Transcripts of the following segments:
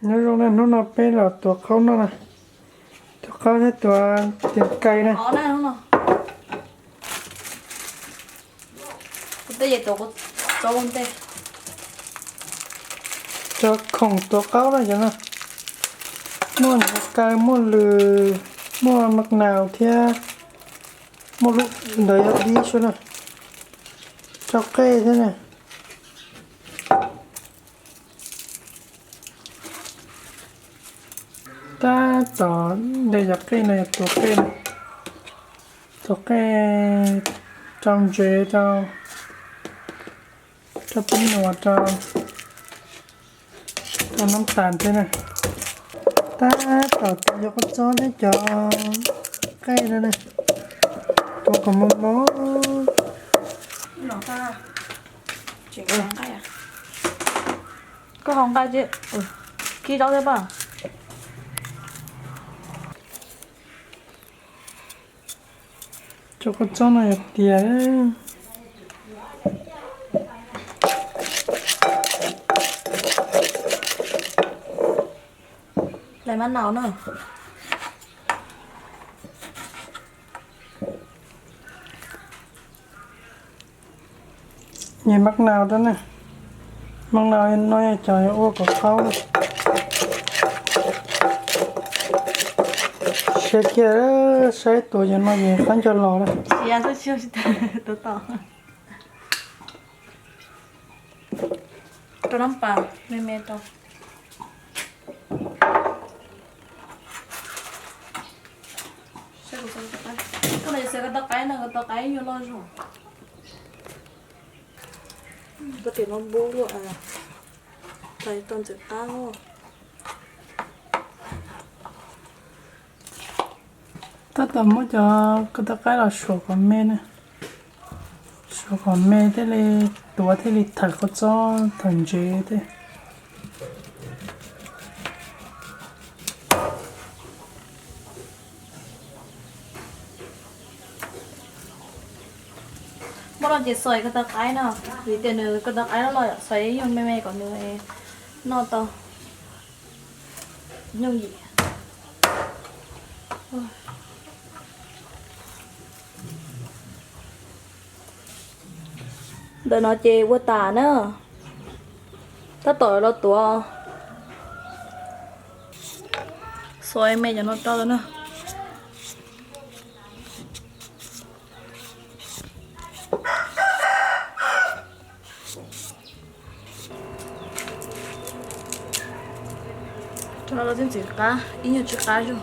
Nyob zoo na, hnub no peb los tuav qaub noj na, tuav qaub thiab tuav ceev kais na. Cov khoom tuav qaub na cov no, muaj ceev kais, muaj lws, muaj maj naus thiab muaj lub ntawd yog dib xwb na, rau qej thiab na. Tab tom de cov qej no yog tuav qej, tuav qej rau ntsev rau, rau peb nuas rau, rau nab tas thiab na. Tab tom tuav cov kua txob thiab cov qej no na, tuav kom mos mos. Koj hau nqaij, kib zaub thiab pab. Cov kua txob no yog tias lais mab naus na. Nyem maj naus rau na. Maj naus no yog cov ua kom qaub na. Siab kiag, saib tuav cov no ces qab nco los na. Rau nab pas me me rau. Koj no xav ko taw qaib no, ko taw qaib yuav loj zog. Koj tias no npub luaj, tau ntxim qab. Tab tom muab cov ko taw qaib los suav kom me na, suav kom me thiaj li tuav thiaj li thawm kua txob thawm ntsev thiab. Muaj no ces xoi ko taw qaib no, vim tias nws ko taw qaib loj loj, xoi ib nyuag me me kom nws noj tau yooj yim. Ntawm no ces ua tas na, tab tom los tuav. Xoi me cov no rau na. Cov no los tib ntxim qab, ib nyuag tsis qab zog.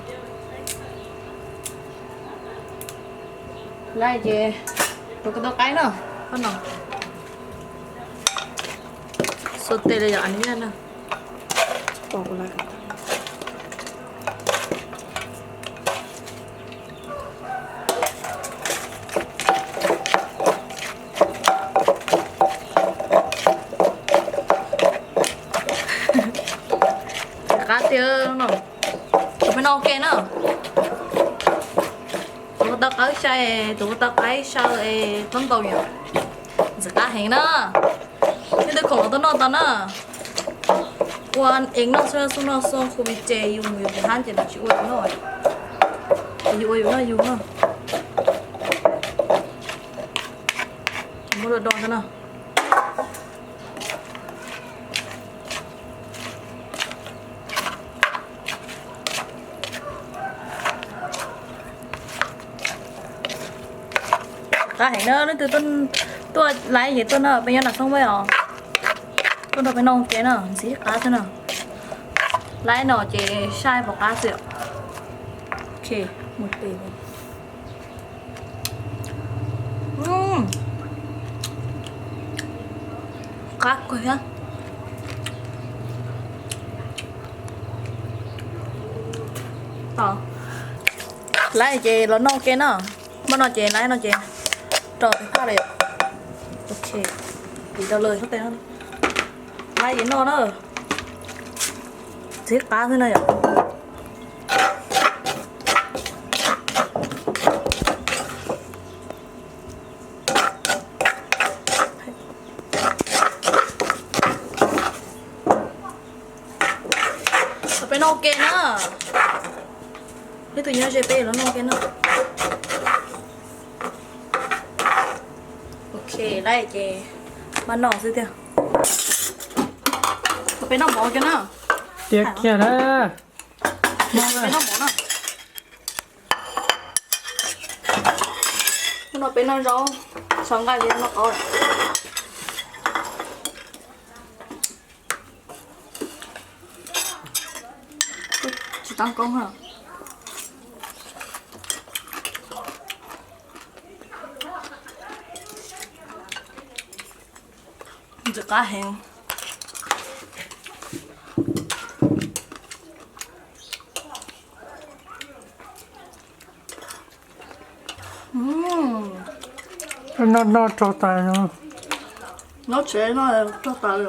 Lawm ces tuav ko taw qaib no, qab no. Xuas tes los yog a ni na. Ntxim qab tiag no. Tus peb noj ua ke na. Tus ko taw qaib sai, tus ko taw qaib saw es txhob ntaus yom. Ntxim qab heev na. Leej twg khoom los tuaj noj tau na. Ua ev noj xwb, xub noj xub khu vim ces yus mus yus hab ces lawv tsis ua yus noj. Ces yus ua yus noj yus na. Muab do do xwb na. Qab heev na, leej twg tuaj laib ces tuaj na, peb nyob Nam Xoob Vaj os. Tuaj nrog peb noj ua ke na, ntxim qab xwb na. Laib no ces saib puas qab xwb. Ok, mus tes. Qab kawg thiab. Laib ces los noj ua ke na. Npaj no ces laib no ces rau peb phaj lawm. Ok, tiv rau lawm. Laib ces noj na. Ntxim qab xwb na yom. Peb noj ua ke na. Peb tus nyob ze peb los noj ua ke na. Ok, lawm ces mam noj xwb tiag. Peb noj mov ua ke na. Tiav kiag na. Peb noj mov na. Hnub no peb noj zaub, xav nqaij li noj qaub. Tsis tau koob. Ntxim qab heev. Noj noj rog tas no. Noj tsev noj rog tas li.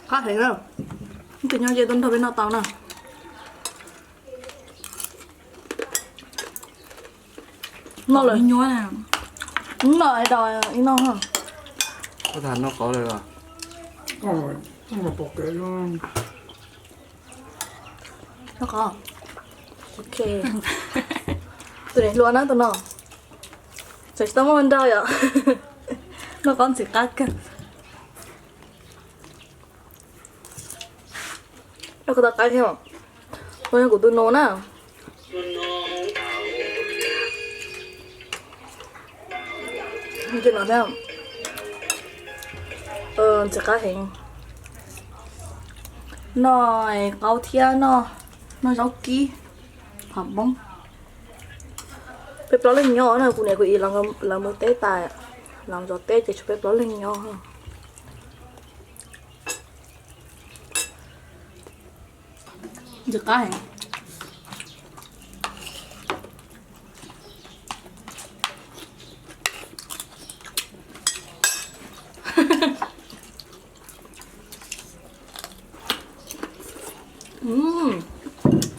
Qab heev na. Ib tug nyob ze tuaj nrog peb noj tau na. Noj lawm nyuaj na. Noj es dos ib noj. Koj tham noj qab lawm los? Noj qab. Ok. Tus niam hluas na tus no. Txawm tsis tau muaj nrog yom. Noj qab ntxim qab kawg. Noj qab tau qab thiab. Ua yog kuv tus nus na. Ntxim qab heev. Noj qaub thiab noj zaub kib, phom poob. Peb plaub leeg nyob na, kuv niam kuv txiv lawv mus teb tas, lawv zov teb ces tshuav peb plaub leeg nyob. Ntxim qab heev.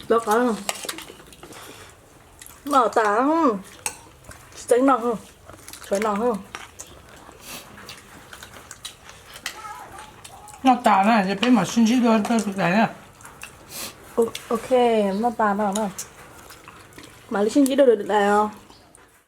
Lov qab. Noj tas, tsis txeeb noj, tsuav noj. Noj tas na ces peb mam sib ntsib dua rau tus dais na. Ok, noj tas no na, mam li sib ntsib dua rau tus dais os.